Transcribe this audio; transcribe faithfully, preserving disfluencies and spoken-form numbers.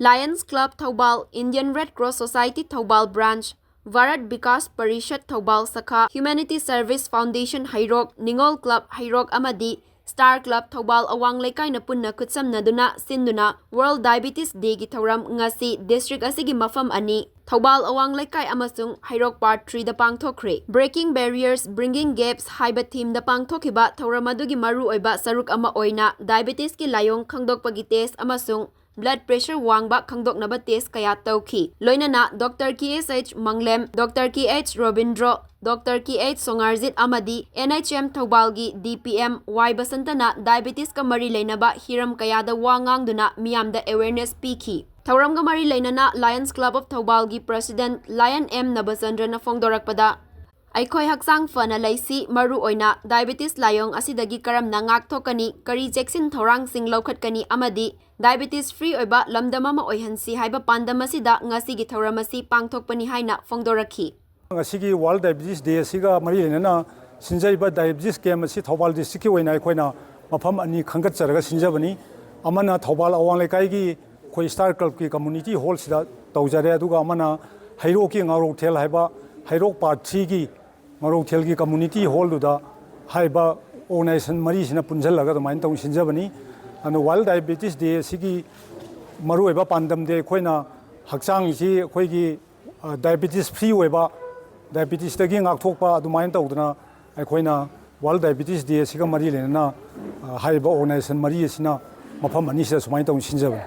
Lions Club Thoubal, Indian Red Cross Society Thoubal Branch, Bharat Vikas Parishad Thoubal Sakha, Humanity Service Foundation Heirok, Ningol Club Heirok ꯑꯃꯗꯤ Star Club Thoubal ꯑꯋꯥꯡ ꯂꯩꯀꯥꯏꯅ ꯄꯨꯟꯅ ꯈꯨꯠꯁꯝꯅꯗꯨꯅ ꯁꯤꯟꯗꯨꯅ World Diabetes Day ꯒꯤ ꯊꯧꯔꯝ ꯉꯁꯤ district ꯑꯁꯤꯒꯤ ꯃꯐꯝ ꯑꯅꯤ, Thoubal ꯑꯋꯥꯡ ꯂꯩꯀꯥꯏ ꯑꯃꯁꯨꯡ Heirok Part three ꯗ ꯄꯥꯡꯊꯣꯛꯈ꯭ꯔꯦ꯫ Breaking Barriers, Bridging Gaps ꯍꯥꯏꯕ theme ꯗ ꯄꯥꯡꯊꯣꯛꯈꯤꯕ ꯊꯧꯔꯝ ꯑꯗꯨꯒꯤ ꯃꯔꯨꯑꯣꯏꯕ ꯁꯔꯨꯛ ꯑꯃ ꯑꯣꯏꯅ diabetes ꯀꯤ ꯂꯥꯏꯑꯣꯡ ꯈꯪꯗꯣꯛꯄꯒꯤ test ꯑꯃꯁꯨꯡ blood pressure ꯋꯥꯡꯕ ꯈꯪꯗꯣꯛꯅꯕ test ꯀꯌꯥ ꯇꯧꯈꯤ꯫ ꯂꯣꯏꯅꯅ Doctor K S H ꯃꯪꯂꯦꯝ, Doctor K H Robindro, Doctor K H ꯁꯣꯉꯥꯔꯖꯤꯠ ꯑꯃꯗꯤ N H M ꯊꯧꯕꯥꯜꯒꯤ D P M Y ꯕꯁꯟꯇꯅ diabetes ꯀ ꯃꯔꯤ ꯂꯩꯅꯕ ꯍꯤꯔꯝ ꯀꯌꯥꯗ ꯋꯥ ꯉꯥꯡꯗꯨꯅ ꯃꯤꯌꯥꯝꯗ awareness ꯄꯤꯈꯤ꯫ ꯊꯧꯔꯝꯒ ꯃꯔꯤ ꯂꯩꯅꯅ Lions Club of ꯊꯧꯕꯥꯜꯒꯤ president Lion M ꯅꯕꯆꯟꯗ꯭ꯔꯅ ꯐꯣꯡꯗꯣꯔꯛꯄꯗ, ꯑꯩꯈꯣꯏ ꯍꯛꯆꯥꯡ ꯐꯅ ꯂꯩꯁꯤ, ꯃꯔꯨꯑꯣꯏꯅ diabetes ꯂꯥꯏꯑꯣꯡ ꯑꯁꯤꯗꯒꯤ ꯀꯔꯝꯅ ꯉꯥꯛꯊꯣꯛꯀꯅꯤ, ꯀꯔꯤ ꯆꯦꯛꯁꯤꯟ ꯊꯧꯔꯥꯡꯁꯤꯡ ꯂꯧꯈꯠꯀꯅꯤ ꯑꯃꯗꯤ diabetes free ꯑꯣꯏꯕ ꯂꯝꯗꯝ ꯑꯃ ꯑꯣꯏꯍꯟꯁꯤ ꯍꯥꯏꯕ ꯄꯥꯟꯗꯝ ꯑꯁꯤꯗ ꯉꯁꯤꯒꯤ ꯊꯧꯔꯝ ꯑꯁꯤ ꯄꯥꯡꯊꯣꯛꯄꯅꯤ ꯍꯥꯏꯅ ꯐꯣꯡꯗꯣꯔꯛꯈꯤ꯫ ꯉꯁꯤꯒꯤ World Diabetes Day ꯑꯁꯤꯒ ꯃꯔꯤ ꯂꯩꯅꯅ ꯁꯤꯟꯖꯔꯤꯕ diabetes camp ꯑꯁꯤ ꯊꯧꯕꯥꯜ district ꯀꯤ ꯑꯣꯏꯅ ꯑꯩꯈꯣꯏꯅ ꯃꯐꯝ ꯑꯅꯤ ꯈꯟꯒꯠꯆꯔꯒ ꯁꯤꯟꯖꯕꯅꯤ꯫ ꯑꯃꯅ ꯊꯧꯕꯥꯜ ꯑꯋꯥꯡ ꯂꯩꯀꯥꯏꯒꯤ ꯑꯩꯈꯣꯏ Star Club ꯀꯤ community hall ꯁꯤꯗ ꯇꯧꯖꯔꯦ, ꯑꯗꯨꯒ ꯑꯃꯅ ꯍꯩꯔꯣꯛꯀꯤ ꯉꯥꯔꯣꯛꯊꯦꯜ ꯍꯥꯏꯕ ꯍꯩꯔꯣꯛ Part three ꯒꯤ ꯉꯥꯔꯣꯛꯊꯦꯜꯒꯤ community hall ꯗꯨꯗ ꯍꯥꯏꯔꯤꯕ organization ꯃꯔꯤꯁꯤꯅ ꯄꯨꯟꯁꯤꯜꯂꯒ ꯑꯗꯨꯃꯥꯏꯅ ꯇꯧꯅ ꯁꯤꯟꯖꯕꯅꯤ꯫ ꯑꯗꯨꯅ World Diabetes Day ꯑꯁꯤꯒꯤ ꯃꯔꯨꯑꯣꯏꯕ ꯄꯥꯟꯗꯝꯗꯤ ꯑꯩꯈꯣꯏꯅ ꯍꯛꯆꯥꯡꯁꯤ ꯑꯩꯈꯣꯏꯒꯤ, ꯑ, diabetes free ꯑꯣꯏꯕ, diabetes ꯇꯒꯤ ꯉꯥꯛꯊꯣꯛꯄ, ꯑꯗꯨꯃꯥꯏꯅ ꯇꯧꯗꯅ ꯑꯩꯈꯣꯏꯅ World Diabetes Day ꯑꯁꯤꯒ ꯃꯔꯤ ꯂꯩꯅꯅ, ꯑ, ꯍꯥꯏꯔꯤꯕ organization ꯃꯔꯤ ꯑꯁꯤꯅ ꯃꯐꯝ ꯑꯅꯤꯁꯤꯗ ꯁꯨꯃꯥꯏꯅ ꯇꯧꯅ ꯁꯤꯟꯖꯕꯅꯤ꯫